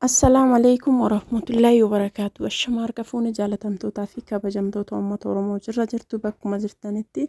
Assalaamu alaikum warahmatullaahi wabarakaatu. Ashama harka fuune jaalatamtootaa fi kabajamtoota uummata Oromoo jirra jirtu bakkuma jirtanitti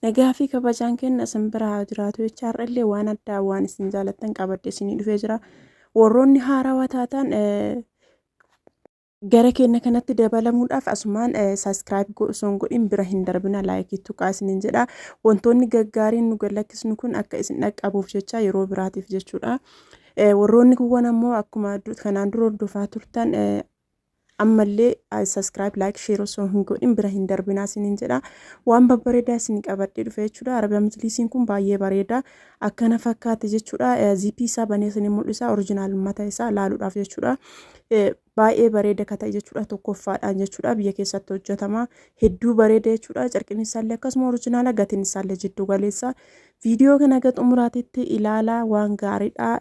nagaa fi kabajaan kenna isin bira haa jiraatu jecha har'allee waan addaa waan isin jaalattan qabadhe isinii dhufee jira. Warroonni haarawaa taatan gara keenya kanatti dabalamuudhaaf asumaan subscribe osoo hin godhin bira hin darbina, like tuqaa isiniin jedha. Wantoonni gaggaariin nu gallakkisnu kun akka isin dhaqqabuuf jecha yeroo biraatiif jechuudha. Warroonni kuwwan ammoo akkuma kanaan dura hordofaa turtan ammallee subscribe, like, share osoo hin godhin bira hin darbinaa isiniin jedha. Waan babbareedaa isin qabadhee dhufe jechuudha. Arabiyaa Majlisiin kun baay'ee bareeda. Akkana fakkaate jechuudha. Ziipii isaa banee isin mul'isa original mataa isaa laaluudhaaf jechuudha. Baay'ee bareeda ka ta'e jechuudha, tokkoffaadhaan jechuudha. Biyya keessatti hojjetama, hedduu bareeda jechuudha. Carqiin isaallee akkasuma original, gatiin isaallee jiddu galeessa. Viidiyoo kana haga xumuraatitti ilaalaa, waan gaariidha.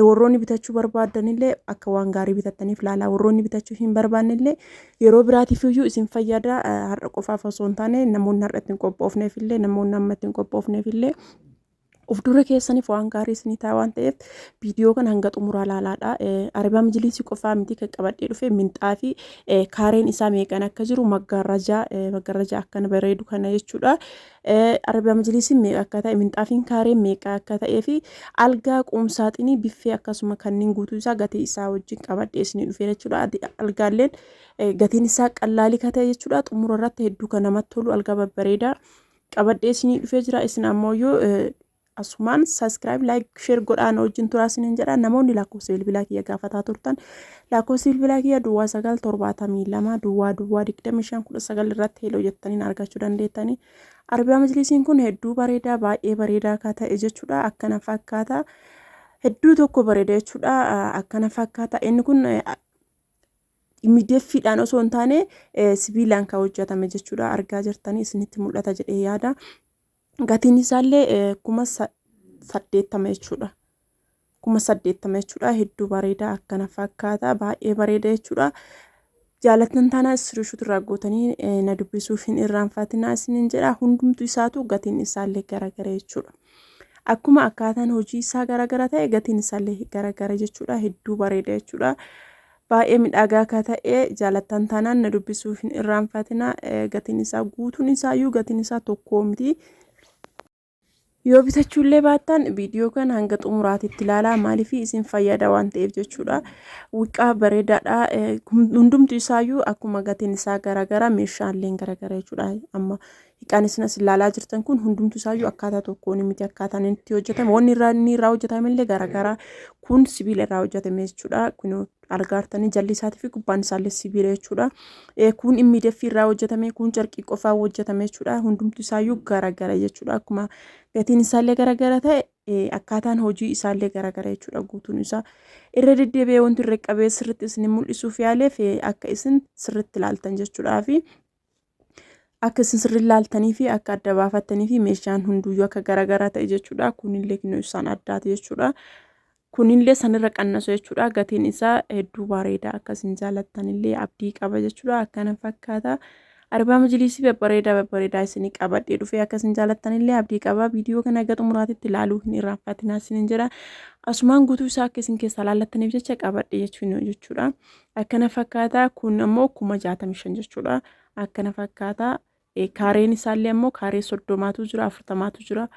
Warroonni bitachuu barbaadanillee akka waan gaarii bitattaniif ilaalaa, warroonni bitachuu hin barbaannellee yeroo biraatiif iyyuu isin fayyada. Har'a qofaaf osoo hin taane, namoonni har'a ittiin qophoofneef illee, namoonni amma ittiin qophoofneef illee of dura keessaniif waan gaarii isinii ta'a waan ta'eef viidiyoo kana hanga xumuraa ilaalaadha. Arabaa Majliisii qofaa miti kan qabadhee dhufe, minxaa fi kaareen isaa meeqan akka jiru, maggaarrajaa maggaarrajaa akkana bareedu kana jechuudha. Arabaa Majliisiin meeqa akka ta'e, minxaafiin kaareen meeqa akka ta'ee fi algaa, quumsaaxinii, biffee akkasuma kanneen guutuu isaa gatii isaa wajjin qabadhee isinii dhufe jechuudha. Algaalleen gatiin isaa qallaalii ka ta'e jechuudha. Xumura irratti hedduu kan namatti tolu algaa babbareedaa qabadhee isinii dhufee jira. Isin ammoo yoo asumaan subscribe, like, share godhaan wajjin turaa isiniin jedha. Namoonni lakkoofsa bilbilaa kiyya gaafataa turtan, lakkoofsi bilbilaa kiyya 0972 00 25 19 irratti hello jettaniin argachuu dandeettanii. Arabiyaa Majlisiin kun hedduu bareedaa, baay'ee bareedaa akka ta'e jechuudha. Akkana fakkaata, hedduu tokko bareeda jechuudha. Akkana fakkaata. Inni kun miidhagfiidhaan osoo hin taane sibiilaan kan hojjetame jechuudha. Argaa jirtanii, isinitti mul'ata jedhee yaada. Gatiin isaallee 80,000 jechuudha. 80,000 jechuudha. Hedduu bareeda, akkana fakkaata, baay'ee bareeda jechuudha. Jaalattan taanaa screenshot irraa gootanii na dubbisuuf hin irraanfatinaa isiniin jedha. Hundumtu isaatu gatiin isaallee garagara jechuudha. Akkuma akkaataan hojii isaa garagara ta'e gatiin isaallee garagara jechuudha. Hedduu bareeda jechuudha. Baay'ee midhaagaa akka ta'e jaalattan taanaan na dubbisuuf hin irraanfatina. Gatiin isaa guutuun isaayyuu gatiin isaa tokkoo miti. Yoo bitachuullee baattan viidiyoo kana hanga xumuraatitti ilaalaa, maaliif isin fayyada waan ta'eef jechuudha. Wiqqaa bareedaadha. Hundumtu isaayyuu akkuma gatiin isaa garagara meeshaaleen garagara jechuudha. Amma hiqaan isin as ilaalaa jirtan kun hundumtu isaayyuu akkaataa tokkoon miti akkaataan inni itti hojjetame. Wanni irraa inni irraa hojjetame illee garagara. Kun sibiila irraa hojjetame jechuudha. Kun argaartanii jalli isaatii fi gubbaan isaallee sibiila jechuudha. Kun immiideeffii irraa hojjetame, kun carqii qofaa hojjetame jechuudha. Hundumtu isaayyuu garagara jechuudha. Akkuma gatiin isaallee garagara ta'e akkaataan hojii isaallee garagara jechuudha guutuun isaa. Irra deddeebi'ee wanti irra qabee sirriitti isin mul'isuuf yaaleef akka isin sirriitti ilaaltan jechuudhaa fi akka isin sirriitti ilaaltanii fi akka adda baafattanii fi meeshaan hunduyyuu akka garagaraa ta'e jechuudha. Kunillee kinnoo isaan addaati jechuudha. Kunillee sanirra qannasu jechuudha. Gatiin isaa hedduu bareeda, akka isin jaalattanillee abdii qaba jechuudha. Akkana fakkaata. Arbaa Majliisii babbareedaa babbareedaa isinii qabadhee dhufee akka isin jaalattanillee abdii qaba. Viidiyoo kana haga xumuraatitti ilaaluu hin irraanfatinaa isiniin jedha. Asumaan guutuu isaa akka isin keessaa laallattaniif jecha qabadhe jechuudha. Akkana fakkaata. Kun ammoo 65,000 jechuudha. Akkana fakkaata. Kaareen isaallee ammoo kaaree 30tu jira, 40tu jira.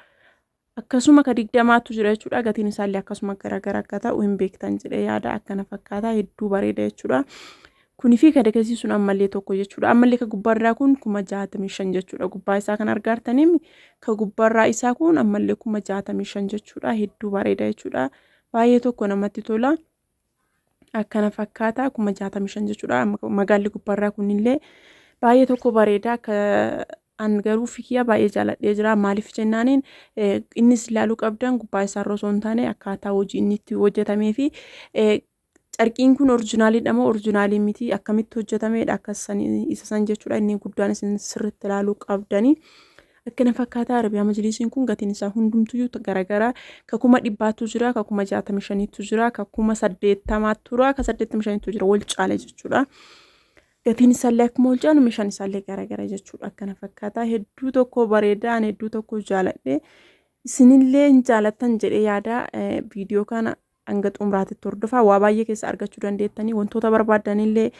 Akkasuma ka 20tu jira jechuudha. Gatiin isaallee akkasuma garagara akka ta'u hin beektan jedhee yaada. Akkana fakkaata, hedduu bareeda jechuudha. Kunii fi kadakasii sun ammallee tokko jechuudha. Ammallee ka gubbaarraa kun 65,000 jechuudha. Gubbaa isaa kan argaartanii ka gubbaarraa isaa kun ammallee 65,000 jechuudha. Hedduu bareeda jechuudha. Baay'ee tokko namatti tola. Akkana fakkaata, 65,000 jechuudha. Magaalli gubbaarraa kunillee baay'ee tokko bareeda. Akka an garuu fikiyyaa baay'ee jaaladhee jira. Maaliif jennaaniin, innis ilaaluu qabdan gubbaa isaarra osoo hin taane akkaataa hojii inni itti hojjetamee fi carqiin kun originaliidha moo original miti, akkamitti hojjetameedha, akka isa san jechuudha. Inni guddaan isin sirriitti ilaaluu qabdanii. Akkana fakkaata Arabiyaa Majliisiin kun, gatiin isaa hundumtuyyuu garagara. Ka 100,000tu jira, ka 65,000tu jira, ka 80,000tu jira, ka 85tu jira, wal caale jechuudha. Gatiin isaallee akkuma wal caalu meeshaan isaallee garagara jechuudha. Akkana fakkaata, hedduu tokko bareeda, ani hedduu tokko jaaladhe. Isinillee hin jaalattan jedhee yaada. Viidiyoo kana Hanga xumuraatitti hordofaa, waa baay'ee keessa argachuu dandeettanii, wantoota barbaaddanillee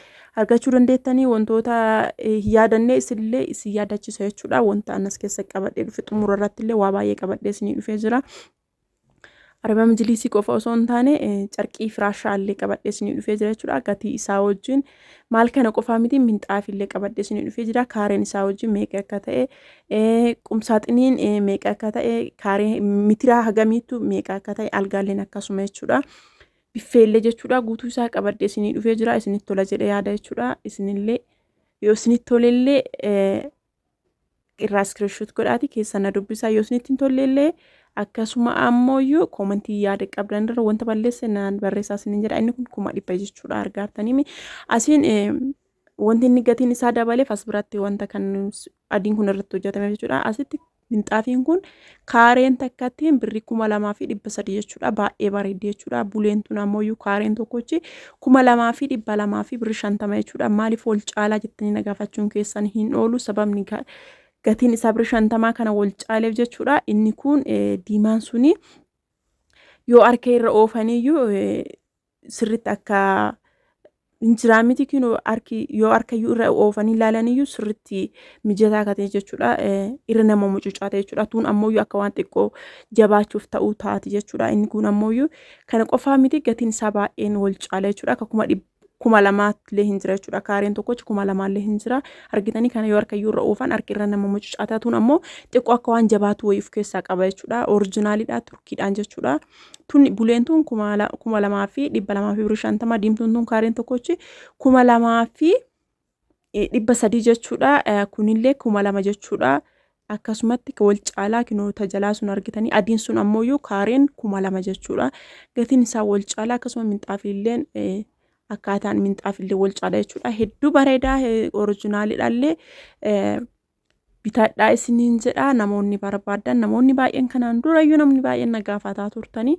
argachuu dandeettanii, wantoota hin yaadannee isinillee isin yaadachiisa jechuudha. Wanta anas keessa qabadhee dhufe xumura irrattillee waa baay'ee qabadhee isinii dhufee jira. Araba majliisii qofa osoo hin taane carqii firaashaa illee qabadhee isinii dhufee jira jechuudha. Gatii isaa wajjin maal kana qofaa miti, minxaafii illee qabadhee isinii dhufee jira. Kaareen isaa wajjin meeqa akka ta'e, qumsaaxiniin meeqa akka ta'e, kaaree mitiraa hagamiitu meeqa akka ta'e, algaalleen akkasuma jechuudha. Biffeellee jechuudha, guutuu isaa qabadhee isinii dhufee jira. Isinitti tola jedhee yaada jechuudha. Isinillee yoo isinitti tolellee irraa screenshot godhaati keessa na dubbisaa, yoo isinitti hin tolle illee akkasuma ammoo koomantii yaada qabdan irra wanta balleesse naan barreessaa isiniin jedha. Inni kun 100,000 jechuudha, argaartanii. Asiin wanti inni gatiin isaa dabaleef as biratti wanta kan adiin kun irratti hojjetame jechuudha. Asitti minxaafiin kun kaareen takkattiin birrii 2300 jechuudha. Baay'ee bareeddi jechuudha. Buleen tun ammoo kaareen tokkochi 2200 fi birrii 50 jechuudha. Maaliif wal caalaa jettanii na gaafachuun keessan hin oolu. Sababni gatiin isaa birrii 50 kana wal caaleef jechuudha. Inni kun diimaan suni yoo harka irra oofaniyyuu sirriitti akka hin jiraa miti, kinoo harki yoo harkayyuu irra oofanii ilaalaniyyuu sirriitti mijataa akka ta'e jechuudha. Irra nama mucucaata jechuudha. Tun ammoo akka waan xiqqoo jabaachuuf ta'uu taati jechuudha. Inni kun ammoo kana qofaa miti, gatiin isaa baay'een wal caala jechuudha. Akka 2000 illee hin jira jechuudha. Kaareen tokkochi 2000 illee hin jira. Argitanii, kana yoo harkayyuu irra oofan harki irra nama mucucaata. Tun ammoo xiqqoo akka waan jabaatu wayii of keessaa qaba jechuudha. Oriijinaaliidha, Turkiidhaan jechuudha. Tun buleen tun 2200 fi birrii 50, diimtuun tun kaareen tokkochi 2300 jechuudha. Kunillee 2000 jechuudha. Akkasumatti wal caalaa kinoota jalaa sun argitanii, adiin sun ammoo kaareen 2000 jechuudha. Gatiin isaa wal caalaa, akkasuma minxaafiilleen akkaataan minxaafillee wal caala jechuudha. Hedduu bareedaa, oriijinaaliidhaallee, bitadhaa isiniin jedha namoonni barbaadan. Namoonni baay'een kanaan durayyuu namni baay'een na gaafataa turtanii,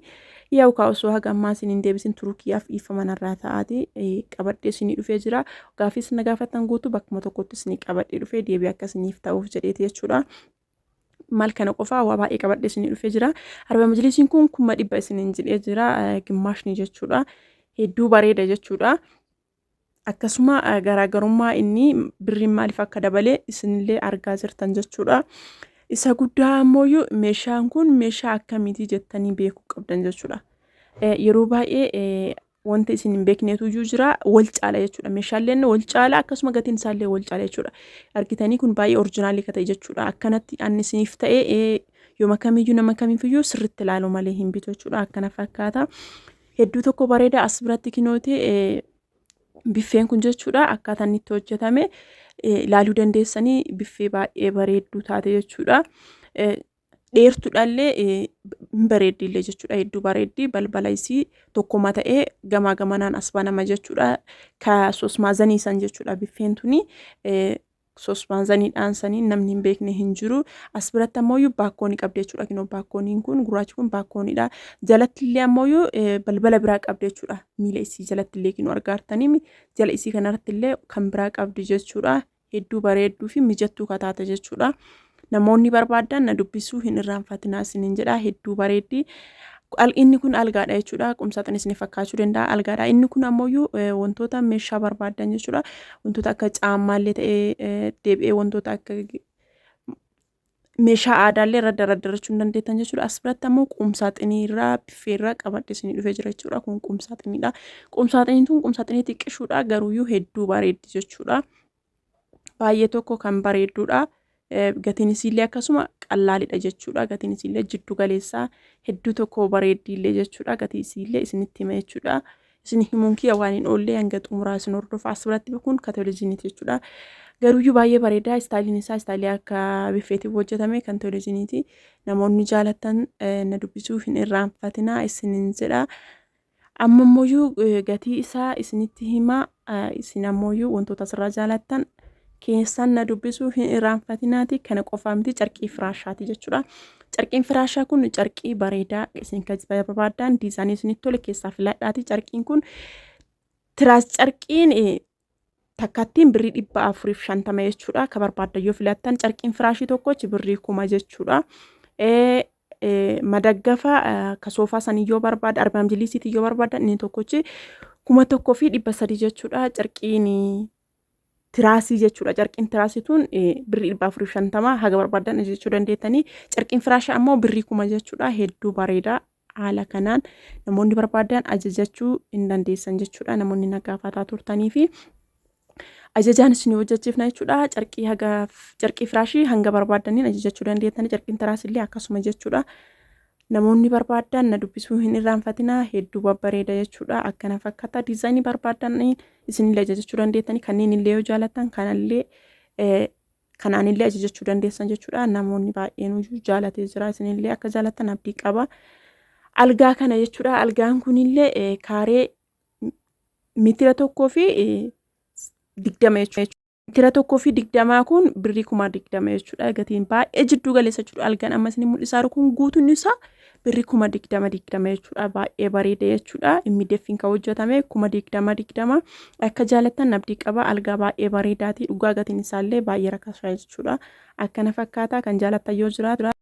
yaa'u kaa osoo haga ammaa isiniin deebisin Turkiyyaaf dhiifama narraa ta'aati, qabadhee isinii dhufee jira. Gaaffiis na gaafatan guutuu bakkuma tokkotti isinii qabadhee dhufee deebii akka isiniif ta'uuf jedheeti jechuudha. Maal kana qofaa, waa baay'ee qabadhee isinii dhufee jira. Arba majlisiin kun 100,000 isiniin jedhee jira, gimmaashni jechuudha. Hedduu bareeda jechuudha. Akkasuma garaagarummaa inni birriin maaliif akka dabale isinillee argaa jirtan jechuudha. Isa guddaa ammoo meeshaan kun meeshaa akkamiiti jettanii beekuu qabdan jechuudha. Yeroo baay'ee wanta isin hin beeknetu iyyuu jira, wal caala jechuudha. Meeshaaleen wal caala, akkasuma gatiin isaallee wal caala jechuudha. Argitanii, kun baay'ee oriijinaalii akka ta'e jechuudha. Akkanatti anni isiniif ta'e yooma kamiyyuu nama kamiifiyyuu sirriitti ilaaluu malee hin bitu jechuudha. Akkana fakkaata. Hedduu tokko bareeda. As biratti kinooti biffeen kun jechuudha, akkaataa inni itti hojjetame ilaaluu dandeessanii, biffee baay'ee bareedduu taate jechuudha. Dheertuudhaallee hin bareeddillee jechuudha. Hedduu bareeddi. Balbala isii tokkoma ta'ee gamaa gamanaan as banama jechuudha. Ka sosmaazanii san jechuudha biffeen tuni. Sosmaazaniidhaan sanii namni hin beekne hin jiru. As biratti ammoo baakkoonii qabdi jechuudha. Kinoo baakkooniin kun gurraachi kun baakkooniidha. Jalatti illee ammoo balbala biraa qabdi jechuudha. Miila isii jalatti illee kinoo argaartanii, jala isii kanarratti illee kan biraa qabdi jechuudha. Hedduu bareedduu fi mijattuu kataate jechuudha. Namoonni barbaadan na dubbisuu hin irraanfatinaa isiniin jedha. Hedduu bareeddi. Inni kun algaadha jechuudha. Qumsaaxinii isin fakkaachuu danda'a, algaadha. Inni kun ammoo wantoota meeshaa barbaadan jechuudha. Wantoota akka caammaallee ta'ee, deebi'ee wantoota akka meeshaa aadaallee irra dardarachuu hin dandeettan jechuudha. As biratti ammoo qumsaaxinii irraa, biffee irraa qabadhe isinii dhufee jira jechuudha. Kun qumsaaxiniidha. Qumsaaxiniin tun qumsaaxinii xiqqishuudha, garuuyyuu hedduu bareeddi jechuudha. Baay'ee tokko kan bareedduudha. Gatiin isiillee akkasuma qallaalidha jechuudha. Gatiin isiillee jiddu galeessaa, hedduu tokko bareeddiillee jechuudha. Gatii isiillee isinitti hima jechuudha. Isin himuun kiyya waan hin oollee, hanga xumuraa isin hordofa. As biratti kun kateoliziniiti jechuudha. Garuuyyuu baay'ee bareeda. Istaayiliin isaa istaayilii akka biffeetiif hojjetame kan teoliziniiti. Namoonni jaalattan na dubbisuu hin irraanfatinaa isinin jedha. Amma ammoo gatii isaa isinitti hima. Isin ammoo wantoota asirraa jaalattan keessan na dubbisuu hin irraanfatinaati. Kana qofaa miti, carqii firaashaati jechuudha. Carqiin firaashaa kun carqii bareedaa, isin kan barbaadan diizaanii isinitti tole keessaa filadhaati. Carqiin kun tiraas carqiin takkattiin birrii 450 jechuudha. Ka barbaaddan yoo filattan carqiin firaashii tokkochi birrii 1000 jechuudha. Madaggafa ka soofaa sanii yoo barbaada arbaamjiliisiitii yoo barbaadan inni tokkochi 1300 jechuudha. Carqiin tiraasii jechuudha. Carqiin tiraasii tun birrii 450 haga barbaadan jechuu dandeettanii. Carqiin firaashaa ammoo birrii 1000 jechuudha. Hedduu bareeda. Haala kanaan namoonni barbaadan ajajachuu hin dandeessan jechuudha. Namoonni na gaafataa turtanii fi ajajaan isin hojjechiifna jechuudha. Carqii haga carqii firaashii hanga barbaadaniin ajajachuu dandeettanii. Carqiin tiraasii illee akkasuma jechuudha. Namoonni barbaadan na dubbisuu hin irraanfatinaa. Hedduu babbareeda jechuudha. Akkana fakkaata. Diizaayinii barbaadan isinillee ajajachuu dandeettanii. Kanneen illee yoo jaalattan kanallee kanaanillee ajajachuu dandeessan jechuudha. Namoonni baay'een jaalatee jira. Isinillee akka jaalattan abdii qaba. Algaa kana jechuudha. Algaan kunillee kaaree mitira 1.20 jechuudha. Mitira 1.20 kun birrii 20,000 jechuudha. Gatiin baay'ee jidduu galeessa jechuudha. Algaan amma isin mul'isaa jiru kun guutuun isaa birrii 20,000 20 jechuudha. Baay'ee bareeda jechuudha. Inni kan hojjetame 20,000 20 akka jaalattan abdii qaba. Algaa baay'ee bareedaati. Dhugaa gatiin isaallee baay'ee rakkasaa jechuudha. Akkana fakkaata kan jaalattan yoo jiraatu.